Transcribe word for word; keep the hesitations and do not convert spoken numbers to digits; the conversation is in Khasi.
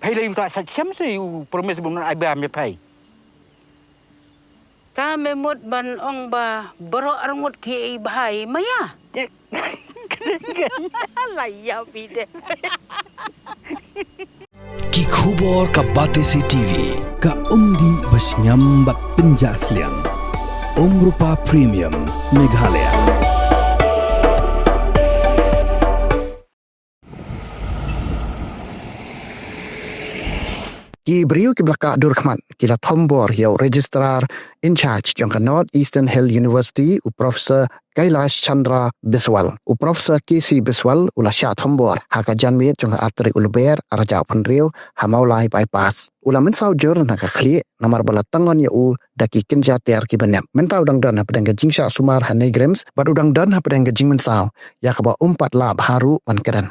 Phai lei u ta sa chem se u promise bun ai ba me phai. Ta me mut ban ong ba baroh arngut ki ei bhai maya. La ya bide. Ki khubor ka Batesi T V, ka umdih ba sngewbha bad pynjah sliang. Umrupa Premium Meghalaya. Ki briew kiba la kah dur khmat ki la thombor ïa u Registrar in Charge jong ka North Eastern Hill University, u Professor Kailash Chandra Biswal. U Professor K C Biswal u la shah thombor ha ka janmiet jong ka artylli u Lber arhajar arphew hynriew ha Mawlai Bypass. U la mynsaw jur na ka khlieh namar ba la tyngon ïa u da ki kynja tiar kiba nep. Mynta u dang don hapdeng ka jingshah sumar ha NEIGRIHMS bad u dang don hapdeng ka jingmynsaw ïa kaba um pat lah bha ruh ban kren.